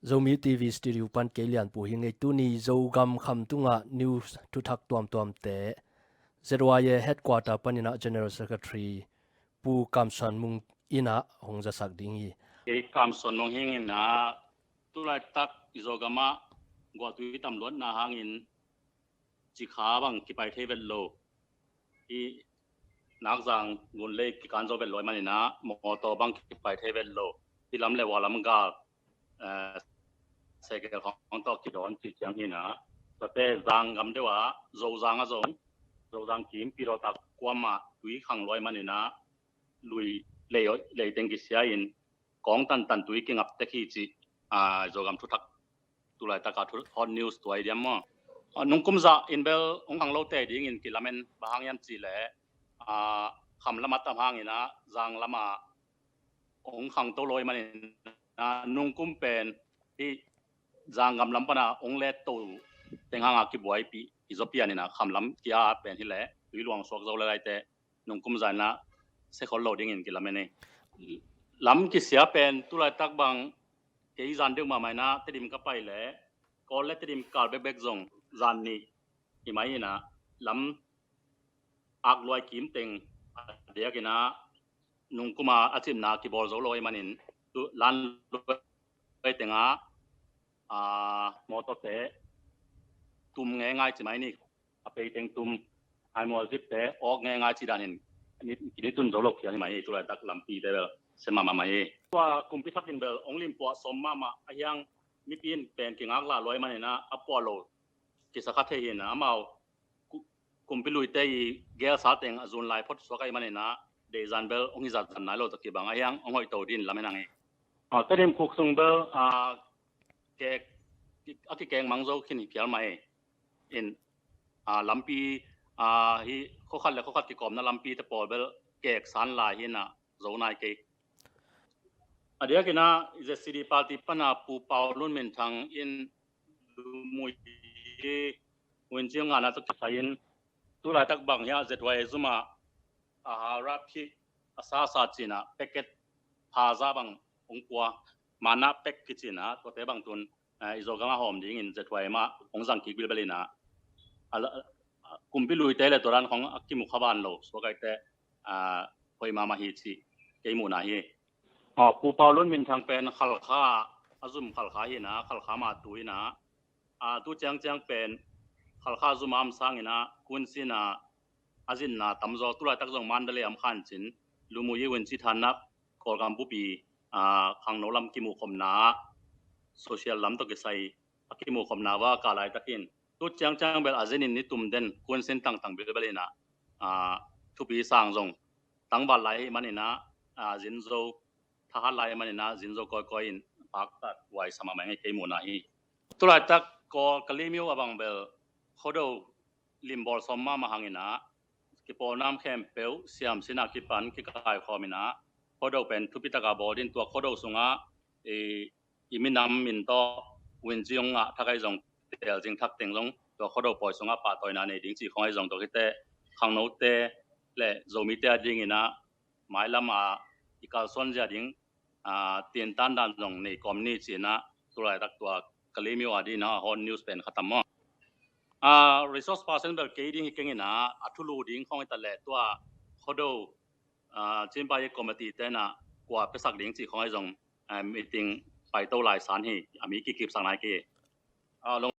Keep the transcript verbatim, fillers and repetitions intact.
Zomi T V Studio pan kei Lian Pu hi ing. Tuni Zogam Khamtung ah news thuthak tuamtuamte Z Y A headquarter panin ah General Secretary Pu Kam Suan Mung in ah hong zasak ding hi. Kei Kam Suan Mung hi ing in ah, tulaitak i Zogam ah guahtui tam luatna hangin cikha bang kipai thei vet lo. I Nakzang Gunlei kikan zo vet lo ahih manin ah, mawtaw bang kipai thei vet lo. Hi lam le hua lam gal, eh, sekel khawng tawh kidawn ci ciang hi in ah, tuate Zangam deuh ah Zozang ah zong, Zozang kim Pidawtak kuamah tui khang lua ahih manin ah, lui lei, lei teng kisia in, kawng tantan tui kingap tek hi ci, ah, Zogam thuthak tulaitak a thu, hot news tua hi diam maw. Ah, nungkum zah in bel hong khang lote dingin kilamen, bang hang hiam cih leh, ah, kham lam a tam hangin ah Zanglam ah hong khangto lo ahih manin ah, nungkum pen hih Zangam lam pan ah hong letto teng hang a kibuaipih hi zaw pian in ah, kham lam kia pen hi leh tui luang suak zo lelaite nungkum zah in ah sekhol lo dingin kilamen hi. Lam kisia pen tulaitak bang kei zan deuh mahmah in ah Tedim ka pai leh, Kawl le Tedim kal bekbek zong zan nih hi mai in ah, lam ak luai kim teng a diakin ah nungkum a a cimna kibawl zo lo ahih manin, tu lan luai teng ah, ah, mawtawte tum ngeingai ci mai ni, a pei teng tum, ai mual zipte awk ngeingai ci danin, ni, ni tun zo lo khial hi mai hi, tulaitak lampite bel sem mahmah mai hi. Tua kumpi thakin bel hong limpuah sawm mahmah a hiang, mipi in pen kingaklah lua ahih manin ah a puah lo kisa kha thei hi in ah, amau ku-, kumpi luite i gel sa teng a zun lai phot suak ahih manin ah, deihzan bel hong hi zatzan nai lo, tua kibang a hiang hong hoihto dingin lamen hang hi. Ah, Tedim khuk sung bel, ah, kek, a kikek mang zo khin hi phial mai in, ah, lampi, ah, hi khua khat le khua khat kikawmna lampite pawl bel kek san lai hi in ah, zo nai kei. A diakin ah Z C D party pan ah Pu Pau Lun Min Thang in Lumui hi Win Ciung ah na tuk kisai in, tulaitak bang hi ah Z Y A zum ah, a harap hi a sasa ci in ah packet phaza bang hong pua, mana pek kici in ah, tuate bang tun, eh, i Zogam a hawm dingin Z Y A mah hong zang kik bilbel in ah, a la, a, kumpi luite le tua dan khawng a kimu kha ban lo suak ahih teh, ah, hoih mahmah hi ci kei muhna hi. Ah, Pu Pau Lun Min Thang pen Khalkha, a zum Khalkha hi in ah, Khalkha mah tu in ah, ah, tu ciangciang pen Khalkha zum a om sangin ah, Kunsina a zinna tamzaw, tulaitak zong Mandalay a om kha in cin, Lumui i Win Ci Than na Kawlgam bup i, ah, khangno lam kimuhkhopna, social lam tawh kisai a kimuhkhopna va kah laitakin, tu ciangciang bel a zinin ni tum den Kunsin tangtang bilbel in ah, ah, thupi sang zong tangval lai ahih manin ah, ah, zin zo thahat lai ahih manin ah, zin zo kawikawi in paktat huai sa mahmah ing, kei muhna hi. Tulaitak Kawl Kalemyo a bang bel Khuado limbawl sawm mahmah hang in ah, kipawlna khempeuh siamsin a kipan kikaikhawm in ah, Khuado pen thupi tak a bawl ding, tua Khuado sungah i, i minam min tawh Win Ciung ah thak ahi zong, tel zing thak teng zong tua Khuado pawi sungah pahtawina nei ding cih khawng ahi zong, tua khit teh khangnote le Zomite a dingin ah mailam a i kalsuan zia ding, ah, tintan dan zong nei kawm ni ci in ah, tulaitak tua Kalemyo a dingin ah hot news pen kha tam maw. Ah, resource person bel kei ding hi keng in ah, a thulu ding khawng hi ta leh tua Khuado, ah, Chin Pai Committee te in ah kua piasak ding cih khawng ahi zong, ah, meeting paito lai san hi, a mi kikipsak nai kei hi. Ah, long